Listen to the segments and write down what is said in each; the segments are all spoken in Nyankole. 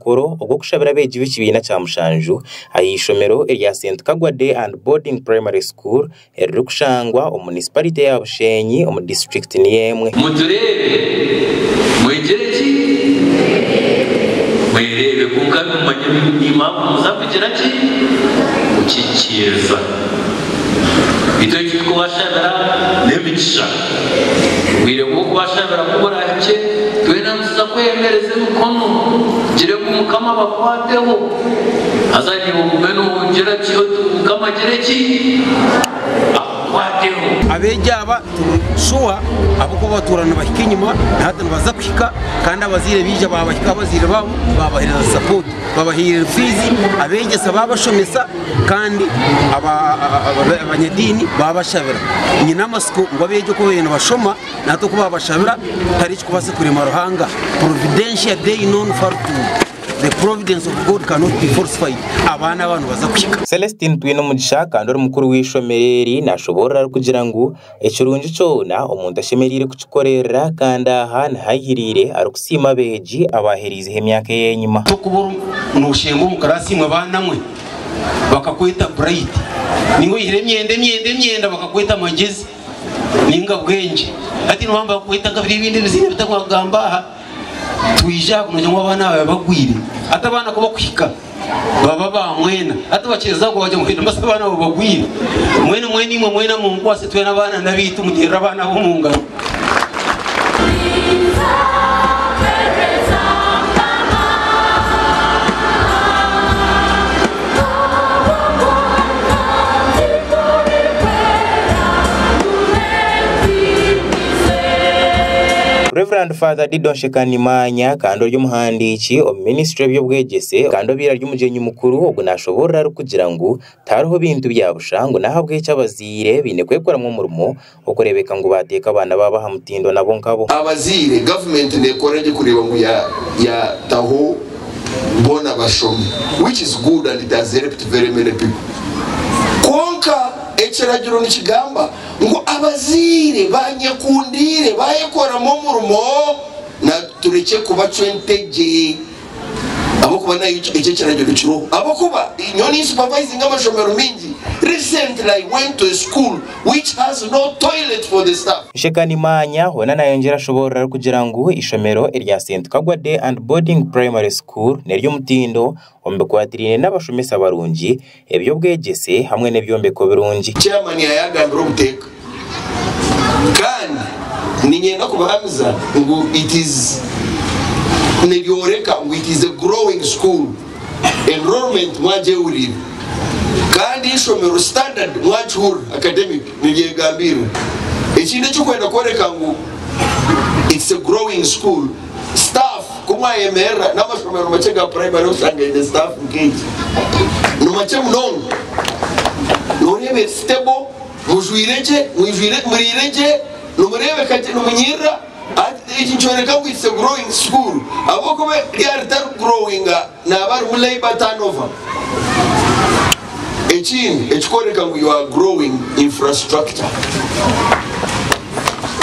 mukoro ogw'okushabira abeegi b'ekibiina kya mushanju aha ishomero erya St Kagwa Day and Boarding Primary School eririkushangwa omu munisiparite ya Bushenyi omu disiturikiti niyo emwe. Mutureebe, mwegire ki? Mwereebe, kwonka mumanye impamvu muza kugira ki? Kukikiiriza. Itwe eki turikubashabira n'emigisha. Obwire bw'okubashabira ku buraahikye, twena nituza kweyemereza emikono tugire ngu Mukama abakwateho. Haza naiwe ogume noogira ki oti Mukama agire ki? Akukwateho. Abeegi aba turi shuwa ahabw'okuba batuura nibahika enyima na hati nibaza kuhika kandi abazaire baija baabahika abazaire baabo baabaheereza sapooti babahaire fiizi abeegyesa baabashomesa kandi abanyadiini baabashabira. Nyine amatsiko ngu abeegi oku babaire nibashoma na hati oku baabashabira tihariho ekirikubaasa kurema Ruhanga. Providentia Dei non fartum, The providence of God cannot be falsified, abaana aba nibaza kuhika. Celestine Twinomugisha kandi ori mukuru w'eishomero eri nashoboorora arikugira ngu ekirungi kyona omuntu ashemereire kukikorerera kandi aha niho ayihiriire arikusiima abeegi abaaheriizeho emyaka ey'enyima. Tokuba noshemba omu class imwe baana mwe bakakweta bright ninga oyihire emyenda emyenda emyenda bakakweta magyezi ninga bwengye hati nibaba nibakweta nka biriya ebindi ebiziina ebitakwagamba aha twija aha kunogira ngu abaana aba bagwire hati abaana kubakuhika baba bamwena hati bakyeza kubagira ngu mbasa abaana abo bagwire mwena mwena imwe mwena munkwase twena abaana nabaitu muterere abaana abo omungaro. Rev. Father Didon Shekanimanya kandi ori omuhandiiki omu minisitule y'eby'obwegyese kandi obaire ari omugyenyi mukuru ogu nashoboorora arikugira ngu tihariho bintu bya busha ngu n'ahabw'ekyo abazaire baine kwekoramu omurimo okureebeka ngu baateeka abaana baabo aha mutindo nabo nkabo. Abazaire, gavumenti nekora gye kureeba ngu yataho boona bashome which is good and it has helped very many people. Kwonka ekiragiro nikigamba ngu abazaire banyekundiire bayekoramu omurimo na turekye kubacwa entegye. Ahabw'okuba nayo ekyo ekiragiro kiriho. Ahabw'okuba nyowe ninsupervisinga amashomero maingi, recently I went to a school which has no toilet for the staff. Nshekanimaanya hoona nayongyera ashoboorora arikugira ngu eishomero erya St Kagwa Day and Boarding Primary School n'ery'omutindo omu bikwatiraine n'abashomesa barungi, eby'obwegyese hamwe n'ebyombeko birungi. Chairman yayagambira obuteeka kandi ninyenda kubahamiza ngu it is nibyoreka ngu it is a growing school enrollment mwagyehuriire kandi eishomero standard mwagihurira academic niryegambirira. Ekindi ekirikwenda kworeka ngu it's a growing school staff Ku mwayemerera n'amashomero makye ga purayimari oshanga gaine sitaafu nk'egi. Ni makye munonga. Nooreeba eri sitebo, mujwaire gye, mwijwire, muriire gye, nimureebeka gye, nimunyirira. Hati eki nikyoreka ngu it's a growing school ahabw'okuba ryaba ritarikugurowinga naaba harimu labour turnover. Ekindi ekikworeka ngu you are growing infrastructure.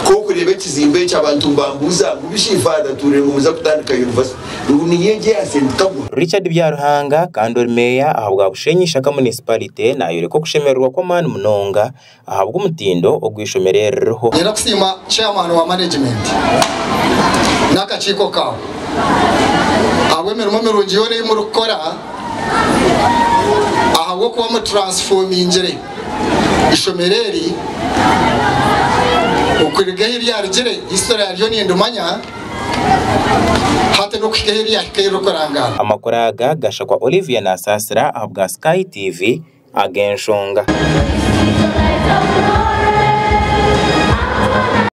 Ku orikureeba ekizimbe eki abantu nibambuuza ngu bishi father tuwurire ngu nimuza kutandika university ngu niyo egi eya St Kagwa? Richard Byaruhanga kandi ori meeya ahabwa Bushenyi Ishaka Municipality nayoreka okushemererwa kw'amaani munonga ahabw'omutindo ogu eishomero eri ririho. Nyine kusiima chairman wa management n'akakiiko kaawe ahabw'emirimo mirungi yoona ei murikukora ahabw'okuba muturansifomingire eishomero eri okuruga ahu ryarugire history yaryo nindimanya hati n'okuhika ahu ryahika ahu ririkurangaanwa. Amakuru aga gashakwa Olivia Nasaasira ahabwa Sky TV ag'enshonga.